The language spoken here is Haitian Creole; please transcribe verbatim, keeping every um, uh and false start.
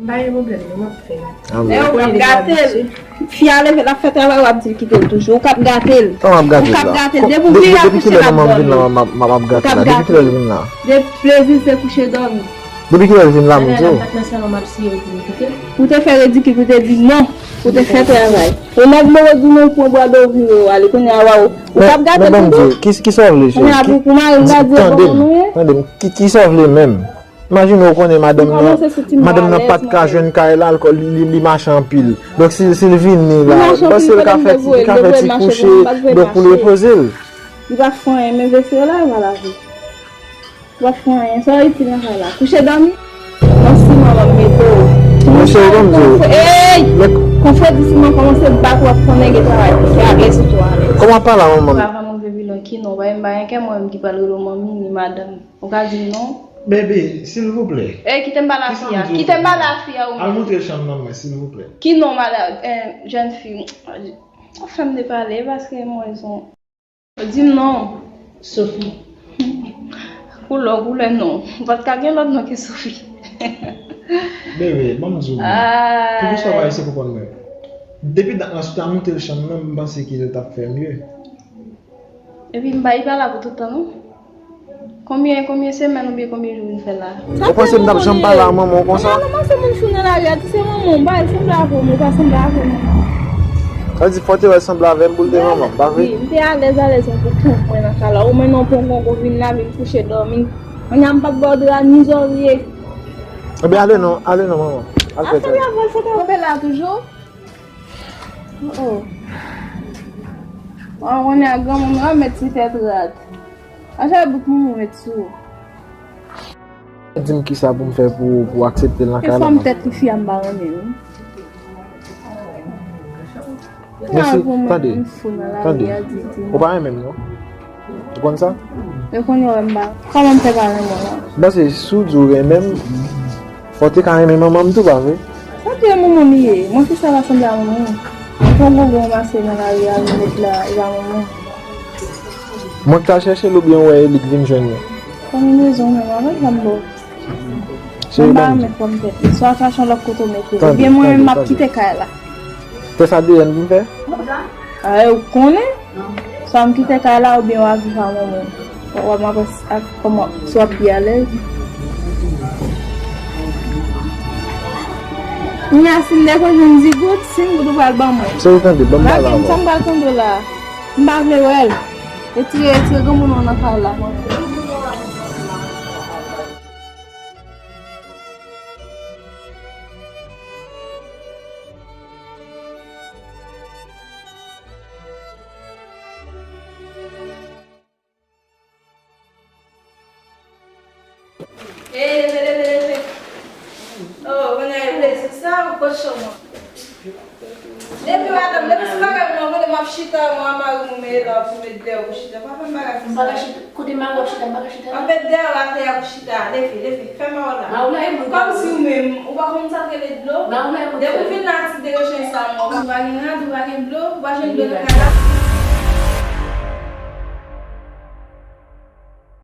Pa gen pwoblèm, non, m ap fè l. Lè w ap gate l. Fi a leve, l ap fè travay, w ap di l kite l toujou. Ou k ap gate l. Kòman m ap gate l la? Ou k ap gate l. Depi w vire a kouche, l ap dòmi. Depi kilè manman m vin la, m ap, m ap, m ap gate l la? Depi kilè l vin la? Depi plezi se kouche dòmi. Depi kilè l vin la, m di w? Pou te fè ridikil, pou te di non, pou te fè travay. E nèg moro di non, ou pran bwado vire w ale, kounye a, waw, ou k ap gate l toujou? Ki, ki sa w vle, cheri? Kounye a, pou, pou mari m gade l, bon, non, tande m, ki, ki sa w vle menm? Imajine w konnen madanm nan, madanm nan pa t ka jwenn kay la, li, li, li mache anpil. Donk, si, si l vini la, panse l ka fè ti, li ka fè ti kouche, donk pou l repoze l. Li pa fè anyen, men vese yo la, l va lave. Li pa fè anyen, sa w itil nan kay la? Kouche dòmi? Nan siman, m ap mete w. Mwen cheri, ban m di w. Ey! Kon fredi siman kòmanse bat w ap konnen gen travay. Ki alèz ou tou alèz. Kòman w ap pale a manman m? Avan m rive vilaj, ki non, pa gen kè mwen menm ki pral rele w manmi ni madanm. Ou ka di m non. Bebe, silvouplè. Ey, kite m pale a fi a. Kite m pale a fi a ou menm. Al montre chanm nan mwen, silvouplè. Ki non, madan, eh, jèn fi? Ou fè m depale, paske mwen son. Di m non. Sophie. Koulè, koulè non. Ou pa t ka gen lòt non ke Sophie. Bebe, ban m di w. Poukisa w pa eseye konprann mwen? Depi dat la, si w ta montre l chanm nan, m panse ke l t ap fè mye. Epi m pa, li pa la pou tout tan non. Konbyen, konbyen semèn oubyen konbyen jou vin fè la? Ou panse m t ap janm pale a manman w konsa? Manman se moun fou nan lari a, di se manman w, m pa sanble avè w, m pa sanble avè manman. Sa di fò te wè sanble avè m pou l te manman m, pa vre? Wi, m te alèz, alèz yon pou kont mwen nan kay la. Ou menm non, pon gongon vin la, vin kouche dòmi. Kounye a m p ap ba w dra ni zòrye. Ebyen ale non, ale non manman. Al fè travay. Kanpe la toujou. Oh. Mwen konnen a granmoun yo mèt ti tèt rat. A chak bout moun ou mèt sou. Di m kisa pou m fè pou, pou aksepte l nan kay la. E fòm tèt fi a m pa renmen wi. Mèsi, tande, tande. Ou pa renmen m non. Ou konn sa? Yo konn yo wè m pa. Kòman m fè pa renmen w la? M panse si w di w renmen m, fò w te ka renmen manman m tou, pa vre? Sa ki manman m ye? Mwen fi sa pa sanble a manman m. Mwen pran gongon mache nan lari a, li met la, li pa manman m. Mwen k t al chèche l oubyen w wè e li k vin jwenn mwen? Konbinezon menm avèk la m ba w. Mwen pa renmen fòm tèt li. Swa chache yon lòt kote w mete l. Oubyen mwen menm m ap kite kay la. Tès A D N pou m fè? A, ou konnen? Swa m kite kay la oubyen w a viv a manman w. W ap, m ap ak kòman, si w ap pi alèz. Kounye a, si m dekonjwenn di gout, si m gout ou pral ban mwen. Cheri, tande, ban m pale avè w. Sa m pral tande w la. M pa vle wè l. Retire, retire granmoun nan kay la. Ey, leve, leve, leve. Oh, kounye a e plezi sa, ou kot chòm an? Depi madanm, depi se bagay mwen vle, m ap chita, mwen a mari mwen, men la, ou met dèyè ou chita. Pa fè m bagay konsa. M pa ka chita. Kote mari w ap chita, m pa ka chita la. An fèt, dèyè w atè a pou chita. Leve, leve, fèmen w la. Mari w la, e mwen. Kòmsi ou menm, ou pa konn sa k rele dlo? Mari w la, e mwen. Depi w vin la, ti derechen sa, mwen. Ou pa gen rad, ou pa gen dlo, ou pa jwenn dlo nan kay la.